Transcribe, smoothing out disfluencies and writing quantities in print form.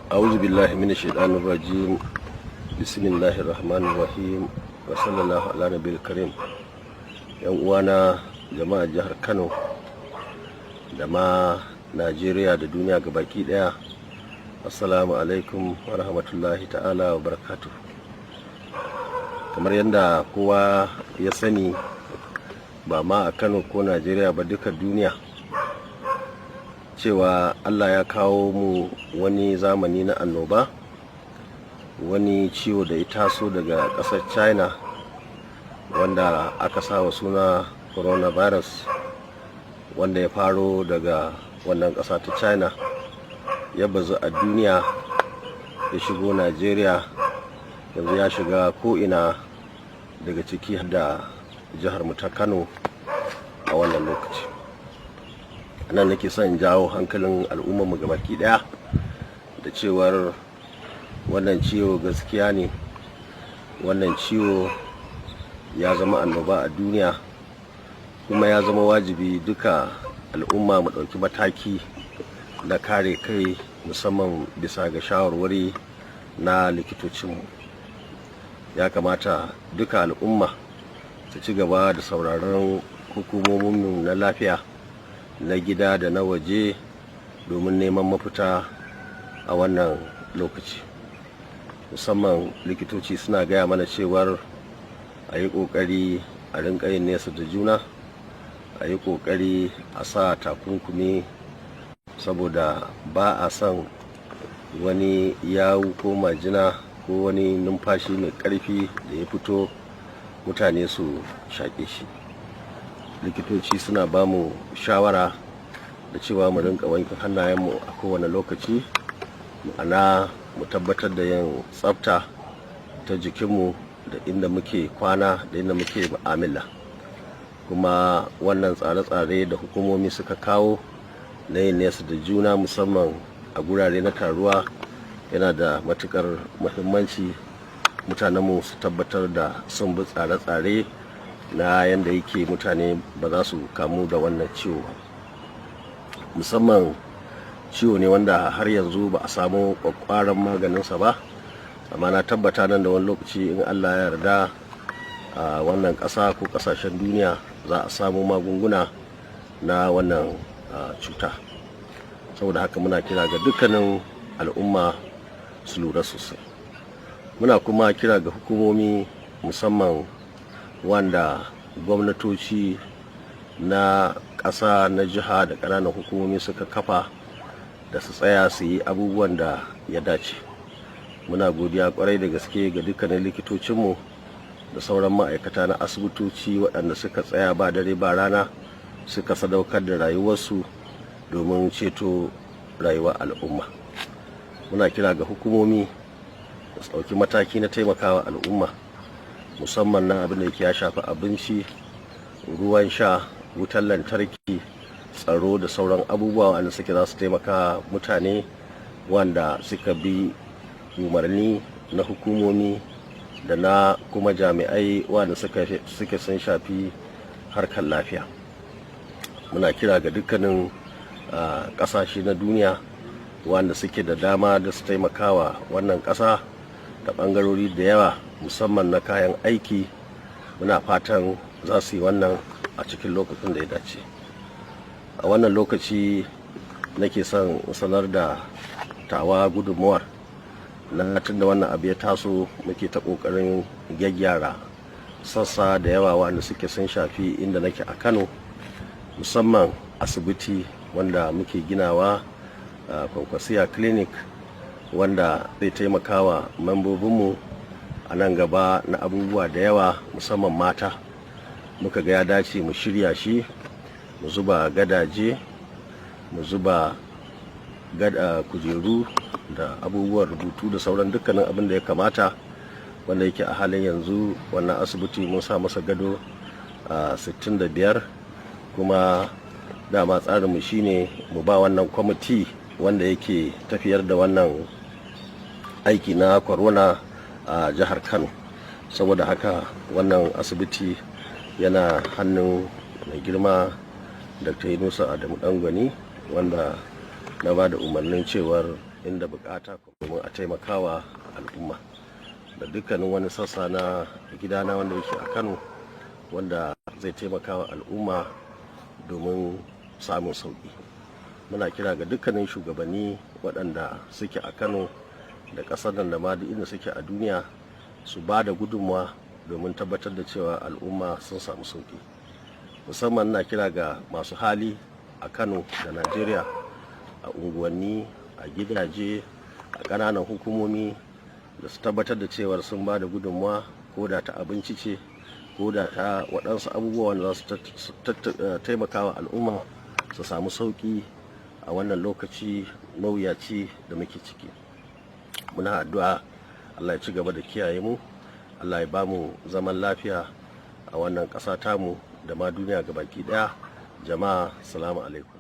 أعوذ بالله من الشيطان الرجيم. بسم الله الرحمن الرحيم، وصلى الله على نبي الكريم. Yan uwana, jama'a jihar Kano da ma Najeriya da duniya baki daya, assalamu alaikum wa rahmatullahi ta'ala wa barakatuh. Kamar yadda kowa ya sani, ba ma a Kano ko Najeriya ba, duka duniya, cewa Allah ya kawo mu wani zamani na annoba, wani ciwo da ya taso daga ƙasar China wanda aka sa wa suna coronavirus, wanda ya faro daga wannan ƙasa ta China, ya bazu a duniya, ya shigo Najeriya, yanzu ya shiga ko'ina, daga ciki da jihar mu ta Kano a wannan lokaci. Nan nake son jawo hankalin al'ummarmu gabaki daya da cewar wannan ciwo gaskiya ne, wannan ciwo ya zama annoba a duniya, kuma ya zama wajibi duka al'umma mu ɗauki mataki na kare kai, musamman bisa ga shawarwari na likitocinmu. Ya kamata duka al'umma su ci gaba da sauraron hukumominmu na lafiya na gida da na waje domin neman mafita a wannan lokaci. Musamman likitoci suna gaya mana cewar a yi ƙoƙari a rinka yin nesa da juna, a yi ƙoƙari a sa takunkumi, saboda ba a son wani yawu ko majina ko wani numfashi mai ƙarfi da ya fito mutane su shaƙe shi. Likitoci suna ba mu shawara da cewa mu rinka wanke hannayenmu a kowane lokaci, ma'ana mu tabbatar da yin tsafta ta jikinmu da inda muke kwana da inda muke mu'amala. Kuma wannan tsare-tsare da hukumomi suka kawo na yin nesa da juna, musamman a gurare na taruwa, yana da matukar muhimmanci mutanenmu su tabbatar da sun bi tsare-tsare na yadda yake mutane ba za su kamu da wannan ciwo ba. Musamman ciwo ne wanda har yanzu ba a samu kwakwaran maganinsa ba, amma na tabbata nan da wani lokaci, in Allah ya yarda, a wannan ƙasa ko ƙasashen duniya za a samu magunguna na wannan cuta. Saboda haka muna kira ga dukkanin al'umma su lura sosai. Muna kuma kira ga hukumomi, musamman wanda gwamnatoci na ƙasa, na jiha da ƙananan hukumomi suka kafa, da su tsaya su yi abubuwan da ya dace. Muna godiya kwarai da gaske ga dukkanin likitocinmu da sauran ma'aikata na asibitoci waɗanda suka tsaya ba dare ba rana, suka sadaukar da rayuwarsu domin ceto rayuwar al'umma. Muna kira ga hukumomi da su ɗauki mataki na taimakawa al'umma, musamman na abin da yake ya shafi abinci, ruwan sha, wutar lantarki, tsaro da sauran abubuwa wanda suke za su taimaka mutane wanda suka bi umarni na hukumomi da na kuma jami'ai wanda suke sun shafi harkar lafiya. Muna kira ga dukkanin kasashe na duniya wanda suke da dama da su taimakawa wannan ƙasa da ɓangarori da yawa, musamman na kayan aiki. Muna fatan za su yi wannan a cikin lokacin da ya dace. A wannan lokaci nake son sanar da tawa gudunmuwar na tunda wannan abu ya taso muke ta ƙoƙarin gyaggyara sassa da yawa wanda suke sun shafi inda nake a Kano, musamman asibiti wanda muke ginawa a Kwankwasiya Clinic, wanda zai taimakawa membobinmu a nan gaba na abubuwa da yawa, musamman mata. Muka ga ya dace mu shirya shi, mu zuba gadaje, mu zuba gada, kujeru da abubuwan rubutu da sauran dukkanin abin da ya kamata, wanda yake a halin yanzu wannan asibiti mun sa masa gado a 65. Kuma dama tsarinmu shine mu ba wannan kwamiti wanda yake tafiyar da wannan aiki na corona a jihar Kano. Saboda haka wannan asibiti yana hannun mai girma Dr. Yunusa Adamu Dangwani, wanda na ba da umarnin cewar Inda bukata domin a taimakawa al'umma da dukkanin wani sassa na gidana wanda yake a Kano, wanda zai taimakawa al'umma domin samun sauki. Muna kira ga dukkanin shugabanni waɗanda suke a Kano da ƙasar nan da ma duk inda suke a duniya su ba da gudunmawa domin tabbatar da cewa al'umma sun samu sauki. Musamman na kira ga masu hali a Kano da Najeriya, a unguwanni, a gidaje, a ƙananan hukumomi, da su tabbatar da cewar sun ba da gudunmawa, ko da ta abinci ce, ko da ta waɗansu abubuwa wanda za su taimaka wa al'umma su samu sauƙi a wannan lokaci mawuyaci da muke ciki. Muna addu'a Allah ya ci gaba da kiyaye mu, Allah ya ba mu zaman lafiya a wannan ƙasa tamu da ma duniya baki ɗaya. Jama'a, salamu alaikum.